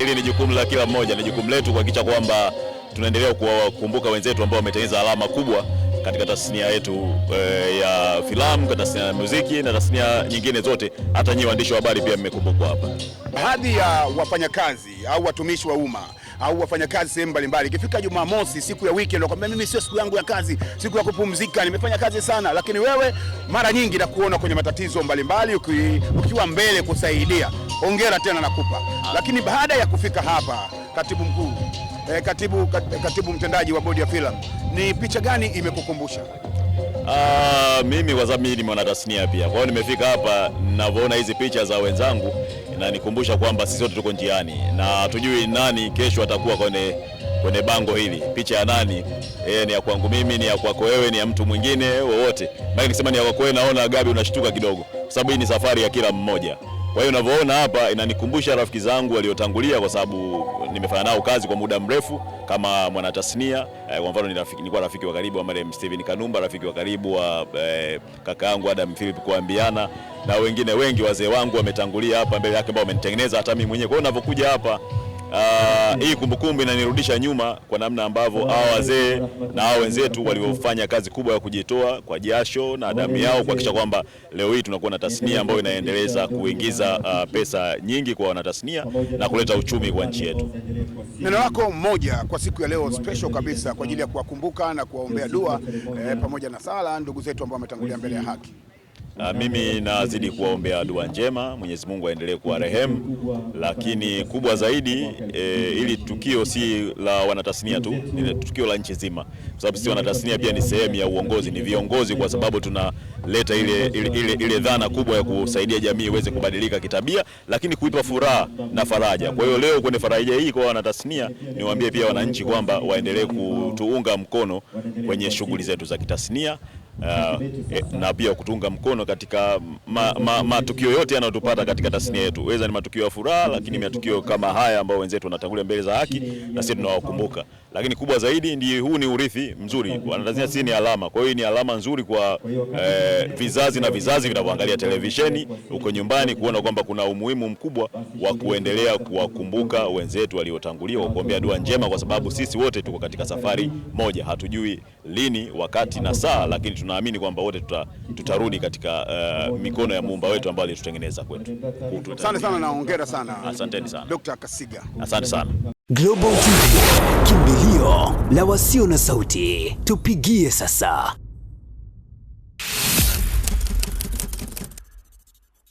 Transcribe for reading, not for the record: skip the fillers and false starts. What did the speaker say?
Hili ni jukumu la kila mmoja, ni jukumu letu kuhakikisha kwamba tunaendelea kuwakumbuka wenzetu ambao wametengeneza alama kubwa katika tasnia yetu ya filamu, katika tasnia ya muziki na tasnia nyingine zote. Hata nyinyi waandishi wa habari pia mmekumbukwa hapa. Baadhi ya wafanyakazi au watumishi wa umma au wafanyakazi sehemu mbalimbali, ikifika Jumamosi, siku ya weekend, wakwambia mimi sio siku yangu ya kazi, siku ya kupumzika, nimefanya kazi sana. Lakini wewe mara nyingi nakuona kwenye matatizo mbalimbali ukiwa mbele kusaidia. Hongera tena nakupa. Lakini baada ya kufika hapa, katibu mkuu, katibu mtendaji wa bodi ya filamu, ni picha gani imekukumbusha? Mimi kwa sababu mimi ni mwanatasnia pia, kwa hiyo nimefika hapa, ninavyoona hizi picha za wenzangu inanikumbusha kwamba sisi wote tuko njiani na hatujui nani kesho atakuwa kwenye bango hili. Picha ya nani? Ni ya kwangu mimi, ni ya kwako wewe, ni ya mtu mwingine wowote. Maana nikisema ni ya kwako wewe, naona Gabi unashtuka kidogo, kwa sababu hii ni safari ya kila mmoja. Kwa hiyo unavyoona hapa inanikumbusha rafiki zangu waliotangulia, kwa sababu nimefanya nao kazi kwa muda mrefu kama mwanatasnia. Kwa mfano nilikuwa rafiki wa karibu wa marehemu Steven Kanumba, rafiki wa karibu wa kaka yangu Adam Philip Kuambiana na wengine wengi, wazee wangu wametangulia hapa mbele yake ambao wamenitengeneza hata mimi mwenyewe. Kwa hiyo ninavyokuja hapa, hii kumbukumbu inanirudisha nyuma kwa namna ambavyo hawa wazee na hawa wenzetu waliofanya kazi kubwa ya kujitoa kwa jasho na damu yao kuhakikisha kwamba leo hii tunakuwa na tasnia ambayo inaendeleza kuingiza pesa nyingi kwa wanatasnia na kuleta uchumi kwa nchi yetu. Neno lako mmoja kwa siku ya leo special kabisa kwa ajili ya kuwakumbuka na kuwaombea dua pamoja na sala ndugu zetu ambao wametangulia mbele ya haki. Mimi nazidi kuwaombea dua njema, Mwenyezi Mungu aendelee kuwarehemu, lakini kubwa zaidi ili tukio si la wanatasnia tu, ni tukio la nchi nzima, kwa sababu sisi wanatasnia pia ni sehemu ya uongozi, ni viongozi, kwa sababu tunaleta ile dhana kubwa ya kusaidia jamii iweze kubadilika kitabia, lakini kuipa furaha na faraja. Kwa hiyo leo kwenye faraja hii kwa wanatasnia, niwaambie pia wananchi kwamba waendelee kutuunga mkono kwenye shughuli zetu za kitasnia, na pia kutunga mkono katika matukio yote yanayotupata katika tasnia yetu, weza ni matukio ya furaha, lakini matukio kama haya ambao wenzetu wanatangulia mbele za haki na sisi tunawakumbuka. Lakini kubwa zaidi ndi huu ni urithi mzuri. Wanatanzania sisi ni alama, kwa hiyo ni alama nzuri kwa vizazi na vizazi vinavyoangalia televisheni huko nyumbani kuona kwamba kuna umuhimu mkubwa wa kuendelea kuwakumbuka wenzetu waliotangulia, kwa kuombea dua njema, kwa sababu sisi wote tuko katika safari moja, hatujui lini, wakati na saa, lakini tunaamini kwamba wote tutarudi katika mikono ya muumba wetu ambaye alitutengeneza kwetu. Asante sana na hongera sana. Asanteni sana. Dr. Kasiga. Asante sana. Global TV, kimbilio la wasio na sauti. Tupigie sasa.